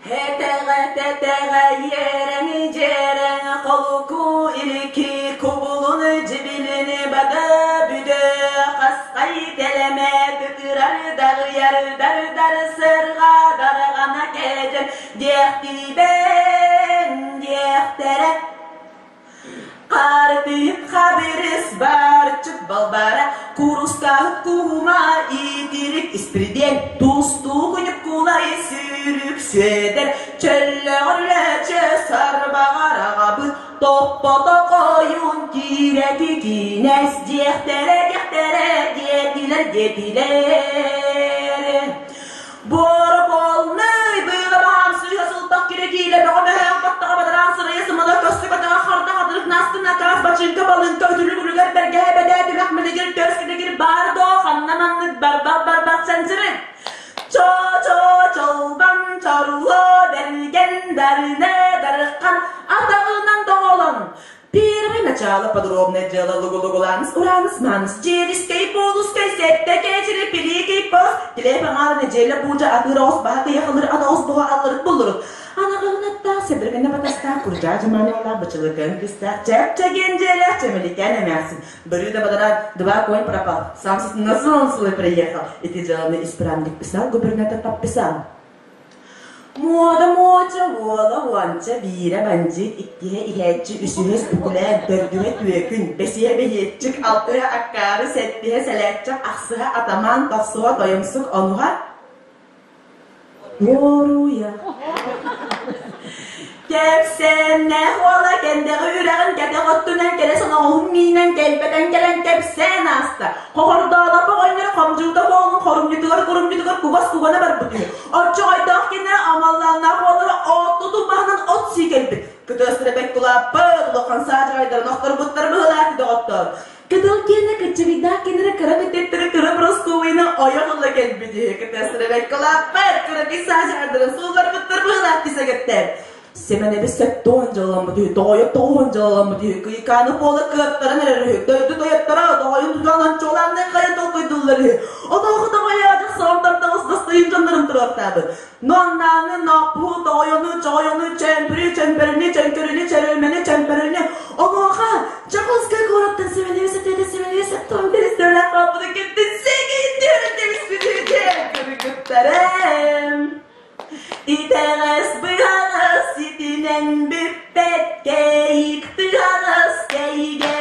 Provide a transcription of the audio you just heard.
Этэҕэ тэтэҕэ иэрэҥи дьиэрэҥ холуку илики кубулун дьибилини бада бүдө хасхай тэлэмэ тытырар даҕыйар дар-дар сырҕа дарҕана кээдьэн диэхтиибэн диэхтэрэ Хаартыһыт хабырыс барчыт балбара, куурустаһыт куума итирик испирдиэн, тустуу күнүк кулай сүүрүк сүөдэр, чөллөҕөр лөчө сарбаҕар аҕабыт, топпото хойун киирэти кинээс диэхтэрэ диэхтэрэ диэтилэр диэтилэр. Буора буолнай, быыла баһаам сыыһа сылтах кире киилэ бөҕө мөһөөх баттаҕа бадараан сырайа сымала көстө көтөҕө харда хатырык наастын накаас бачыыҥка балыыҥка үтүлүк үлүгэр бэргэһэ бэдээ түмэх мэлигир төрс килигир баар доо ханна маннык барбах барбах сэнсирик чоо-чоо чолбон чорууло бэргэн дарына дарыххан атаҕынан доҕолон Первое начало подробное дело лугу-лугуланс, уранс, манс, дьиэрискэй, полускай, сэттэ кээчири, пилиикэй, пос, килиэп аҥаара нэдиэлэ буулдьа атыыр оҕус баһа тыйахылыр ат оҕус буһа алларыт буллурут. Анаҕыһынаттаах, сэбиргэнэ батастаах, курдьаа дьымаанылаах, бычылыкын кыстаах, чэп-чэгиэн дьиэлээх чэмэликээн эмээхсин. Бырыы да бадаран, два конь пропал, сам на сон свой приехал. Ити дьыаланы исправник писал, губернатор подписал. Муода Муоча уола уонча, биирэ бандьыыт, иккиһэ иһээччи, үсүһэ үкүлээн, төрдүһэ түөкүн, бэсиһэ бэһиэччик, алтыһа аккаары, сэттиһэ сэлээччэх, ахсыһа атамаан, тохсуһа тойомсук, онуһа Уоруйа. Кэпсээннээх уола кэндэҕи үрэҕин кэтэх өттүнэн кэрэ соноҕоһун миинэн кэлбэтэн кэлэн кэпсээн ааста. Хохордоолоп оҕонньор хомдьуута буолун хорумньутугар курумньутугар кугас кугана барбыт үһү. Оччоҕойдоох кинилэр амаллааннаах уоллара оттутун баһынан от сии кэлбит. Кытыастара бэт кулааппыт, улахан саадьаҕайдарын охторбуттар быһыылаах доҕоттоор. Кытыл киэнэ кыччыгыйдаах кинилэр кыра бүтэттэрэ кыра боростуойуна ойох ыла кэлбит үһү. Кытыастара бэт кулааппыт, кыракый саадьаҕайдарын суулларбыттар быһыылаах кисэгэттээн. Сэмэнэби сэттэ дьолломмут үһү, тоҕойо тоҕуһун дьолломмут үһү, кыйыкааны буола кыаттаран эрэр үһү, дойду тойотторо тоҕойун тутаан чуолааннай хайа толкуйдууллар үһү. Отооху тоҕойо дьахсаҕынтан таҕыс бастайын дьоннорун туруортаабыт. Ноннааны, ноппуһу, тоҕойону, чоҕойону, чөмпүрү, чөмпөрүнү, чөҥкөрүнү, чөрүмэни, чөмпөрүнү. Онуоха Чакулскай куораттан Сэмэнэби сэтиэтэ Сэмэнэби сэттон биристэлээх хаалбыты киттин сиэгин түөрэн кэбиспит үһү кыргыттарым. Итэҕэс быһаҕас итинэн бүппэт кэйик тыһаҕас кэйигэ.